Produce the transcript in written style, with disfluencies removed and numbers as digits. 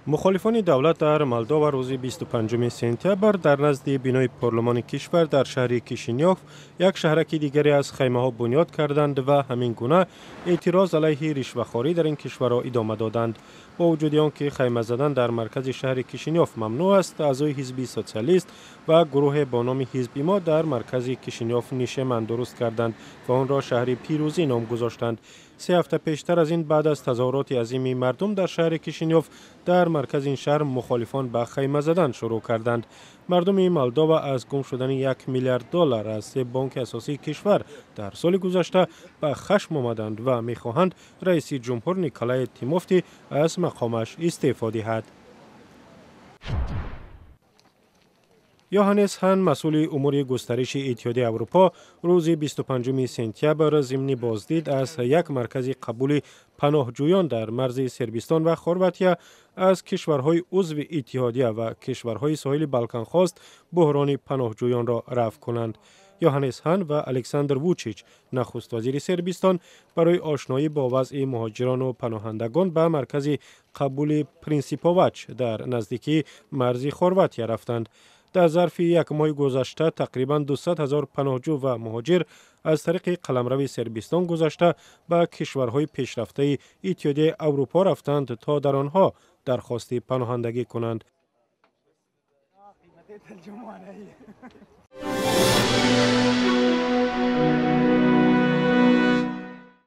Мухолифони давлат дар Молдова рӯзи 25 сентябр дар назди бинои парлумони кишвар дар шаҳри Кишинёв як шаҳраки дигаре аз хаймаҳо бунёд карданд ва ҳамин гуна эътироз алайҳи ришвахорӣ дар ин кишварро идома доданд. Бо вуҷуди он ки хайма задан дар маркази шаҳри Кишинёв мамнӯъ аст, аъзои ҳизби социалист ва гурӯҳе бо номи ҳизби мо дар маркази Кишинёв нишеман дуруст карданд ва онро шаҳри Пирӯзӣ ном гузоштанд. 3 ҳафта пештар аз ин баъд аз тазоҳуроти азими мардум дар шаҳри Кишинёв дар маркази ин шаҳр мухолифон ба хайма задан шурӯъ карданд. Мардуми Молдова аз гум шудани 1 миллиард доллар аз 3 бонки асосии кишвар дар соли гузашта ба хашм омаданд ва мехоҳанд раиси ҷумҳур Николай Тимофти аз мақомаш истеъфо диҳад. Йоҳаннес Ҳан, масъули умури густариши Иттиҳоди Аврупо, рӯзи 25 сентябр зимни боздид аз як маркази қабули паноҳҷӯён дар марзи Сербистон ва Хорватия аз кишварҳои узви иттиҳодия ва кишварҳои соҳили Балкан хост буҳрони паноҳҷӯёнро рафъ кунанд. Йоҳаннес Ҳан ва Александр Вучич, нахуствазири Сербистон, барои ошноӣ бо вазъи муҳоҷирону паноҳандагон ба маркази қабули Принсиповач дар наздикии марзи Хорватия рафтанд. Дар зарфи як моҳи гузашта тақрибан 200 ҳазор паноҳҷӯ ва муҳоҷир аз тариқи қаламрави Сербистон гузашта ба кишварҳои пешрафтаи Иттиҳодияи Аврупо рафтанд то дар онҳо дархости паноҳандагӣ кунанд.